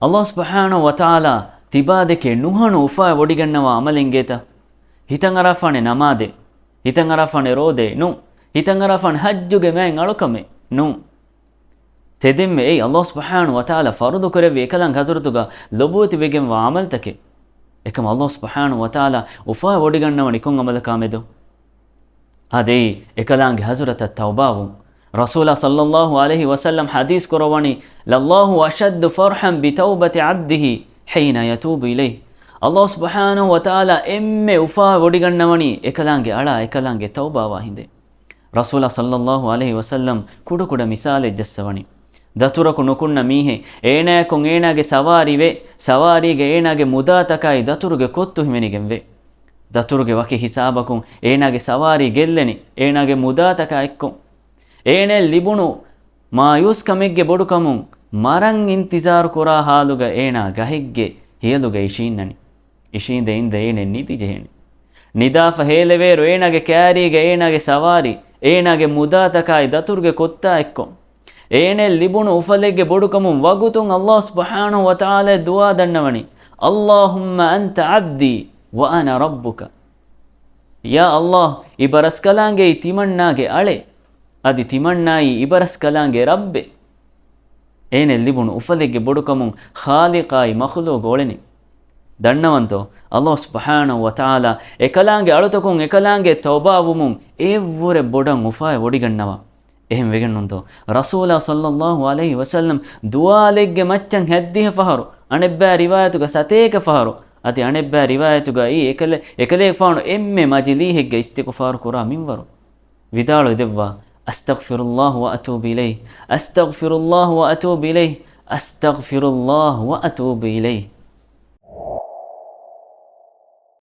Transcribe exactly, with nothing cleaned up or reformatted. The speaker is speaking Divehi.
ﷲ ސުބްޙާނަހޫ ވަތަޢާލާ ތިބާދެކެ ނުހަނު އުފާވެ ވޮޑިގަންނަވާ ޢަމަލެއް އިނގޭތަ؟ ހިތަށް އަރާފާނެ ނަމާދެއް، ހިތަށް އަރާފާނެ ރޯދައެއް ނޫން، ހިތަށް އަރާފާނެ ޙައްޖުގެ މާތް އަޅުކަމެއް ނޫން. ތެދެއްމެ އެއީ ﷲ ސުބްޙާނަހޫ ވަތަޢާލާ ފަރުޟު ކުރެއްވި އެކަލާނގެ ޙަޟްރަތުގަ ލޮބުވެތިވެގެންވާ ޢަމަލުތަކެއް. އެކަމަށް ﷲ ސުބްޙާނަހޫ ވަތަޢާލާ އުފާވެ ވޮޑިގަންނަވަނީ ކޮން ޢަމަލަކާމެދު؟ އާދެ، އެއީ އެކަލާނގެ ޙަޟްރަތަށް ތައުބާވުން. ރަސޫލާ ޞައްލައްލާހު ޢަލައިހި ވަސައްލަމް ޙަދީޘް ކުރައްވަނީ، "لله أشد فرحا بتوبة عبده حين يتوب إليه." ﷲ ސުބްޙާނަހޫ ވަތަޢާލާ އެންމެ އުފާވެ ވޮޑިގަންނަވަނީ އެކަލާނގެ އަޅާ އެކަލާނގެ ތައުބާވާ ހިނދެއް. ރަސޫލާ ޞައްލައްލާހު ޢަލައިހި ވަސައްލަމް ކުޑަކުޑަ މިސާލެއް ޖައްސަވަނީ. ދަތުރަކު ނުކުންނަ މީހެއް އޭނާއަކުން އޭނާގެ ސަވާރީ ވެ، ސަވާރީގެ އޭނާގެ މުދާތަކާއި ދަތުރުގެ ކޮއްތު ހިމެނިގެން ވެ. ދަތުރުގެ ވަކި ހިސާބަކުން އޭނާގެ ސަވާރީ ގެއްލެނީ އޭނާގެ މުދާތަކާ އެއްކޮށް. އޭނައަށް ލިބުނު މާޔޫސްކަމެއްގެ ބޮޑުކަމުން މަރަން އިންތިޒާރު ކުރާ ޙާލުގަ އޭނާ ގަހެއްގެ ހިޔަލުގަ އިށީންނަނީ. އިށީނދެ އިންދެ އޭނަ ނިދި ޖެހެނީ. ނިދާފަ ހޭލެވޭއިރު އޭނާގެ ކާރީގަ އޭނާގެ ސަވާރީ، އޭނާގެ މުދާތަކާއި ދަތުރުގެ ކޮއްތާ އެއްކޮށް. އޭނައަށް ލިބުނު އުފަލެއްގެ ބޮޑުކަމުން ވަގުތުން ﷲ ސުބްޙާނަހޫ ވަތަޢާލާ ދުޢާ ދަންނަވަނީ، "اللهم أنت عبدي وأنا ربك." ޔާ ﷲ، އިބަރަސްކަލާނގެއީ ތިމަންނާގެ އަޅެ. އަދި ތިމަންނާއީ އިބަރަސްކަލާނގެ ރައްބެ. އޭނައަށް ލިބުނު އުފަލެއްގެ ބޮޑުކަމުން ޚާލިޤާއި މަޚްލޫޤު އޮޅެނީ. ދަންނަވަންތޯ، ﷲ ސުބްޙާނަހޫ ވަތަޢާލާ އެކަލާނގެ އަޅުތަކުން އެކަލާނގެ ތައުބާވުމުން އެއަށްވުރެ ބޮޑަށް އުފާވެ ވޮޑިގަންނަވާ. އެހެން ވެގެންނުންތޯ، ރަސޫލާ ޞައްލައްލާހު ޢަލައިހި ވަސައްލަމް ދުޢާލެއްގެ މައްޗަށް ހައްދިހަ ފަހަރު، އަނެއްބައި ރިވާޔަތުގަ ސަތޭކަ ފަހަރު، އަދި އަނެއްބައި ރިވާޔަތުގައި އެކަލެ-، އެކަލޭގެފާނު އެންމެ މަޖިލީހެއްގަ އިސްތިޣުފާރު ކުރާ މިންވަރު. ވިދާޅުވެ ދެއްވާ، "أستغفر الله وأتوب إليه، أستغفر الله وأتوب إليه، أستغفر الله وأتوب إليه."